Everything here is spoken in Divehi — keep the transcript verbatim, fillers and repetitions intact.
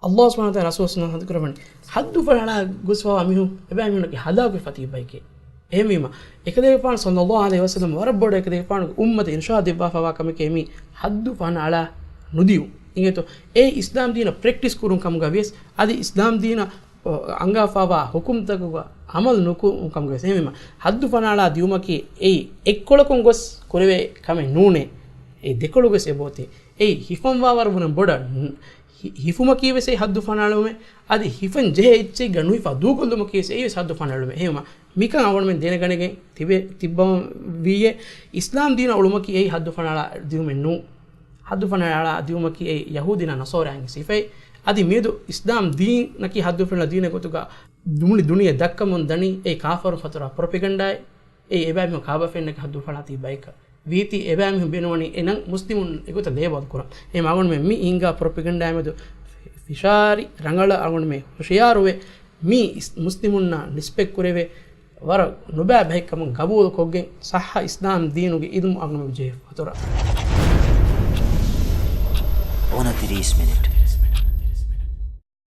ﷲ ސުބްޙާނަހޫ ވަތަޢާލާ ރަސޫލު ޞައްލަﷲ ޢަލައިހި ވަސައްލަމަ ހަދުފަނަޅާ ގޮސްފަވާ މީހުން އެބައިމީހުންނަކީ ހަލާކުވެފަ ތިބި ބައެކޭ. އެހެންވީމަ، އެކަލޭގެފާނު ޞައްލަﷲ ޢަލައިހި ވަސައްލަމަ ވަރަށް ބޮޑަށް އެކަލޭގެފާނުގެ އުއްމަތަށް އިރުޝާދު ދެއްވާފަވާ ކަމެކޭ މީ ހައްދު ފަނަޅާ ނުދިޔުން. އިނގޭތޯ؟ އެ އިސްލާމް ދީނަށް ޕްރެކްޓިސް ކުރުން ކަމުގަ ވިޔަސް، އަދި އިސްލާމް ދީނަށް އަންގާފަވާ ހުކުމްތަކުގަ ޢަމަލު ނުކުރުން ކަމުގަ ވިޔަސް. އެހެންވީމަ، ހައްދު ފަނަޅާ ދިޔުމަކީ އެއީ އެއްކޮޅަކުން ގޮސް ކުރެވޭ ކަމެއް ނޫނޭ. އެއީ ދެކޮޅު ގޮސް އެބައޮތޭ. އެއީ ހިފަންވާވަރު ވަރަށް ބޮޑަށް ހި-، ހިފުމަކީ ވެސް އެއީ ހައްދު ފަނަޅުމެއް. އަދި ހިފަން ޖެހޭ އެއްޗެއްގަ ނުހިފާ ދޫކޮށްލުމަކީ ވެސް އެއީ ވެސް ހައްދު ފަނަޅުމެއް. އެހެންވީމަ، މިކަން އަޅުގަނޑުމެން ދެނެގަނެގެން ތިބެ-، ތިއްބަވަން ވީއޭ، އިސްލާމް ދީނަށް އުޅުމަކީ އެއީ ހައްދު ފަނަޅާ ދިޔުމެއް ނޫން. ހައްދު ފަނަޅާ ދިޔުމަކީ އެއީ ޔަހޫދީންނާ ނަޞާރާއިންގެ ސިފައެއް. އަދި މިއަދު އިސްލާމް ދީނަކީ ހައްދު ފަނަޅާ ދީނެއް ގޮތުގަ ދުނި ދުނިޔެ ދައްކަމުން ދަނީ އެއީ ކާފަރު ފަތުރާ ޕްރޮޕެގަންޑާއެއް. އެއީ އެބައިމީހުން ކާބަފެންނަކީ ހައްދު ފަނަޅާ ތިބި ބަޔަކަށް. ވީތީ އެބައިމީހުން ބޭނުންވަނީ އެ ނަން މުސްލިމުން އެގޮތަށް ލޭބަލް ކުރަން. އެހެން އަޅުގަނޑުމެން މި އިންގާ ޕްރޮޕެގަންޑާއާ މެދު ފިށާރި ރަނގަޅަށް އަޅުގަނޑުމެން ހުޝިޔާރުވެ، މީ އިސް-، މުސްލިމުންނާ ނިސްބަތްކުރެވޭ ވަރަށް ނުބައި ބަހެއްކަމުން ގަބޫލުކޮށްގެން، ޞައްޙަ އިސްލާމް ދީނުގެ އިލްމު އަޅުގަނޑުމެން ޖެހޭ ފަތުރަށް. އޮނަތިރީސް މިނިޓް.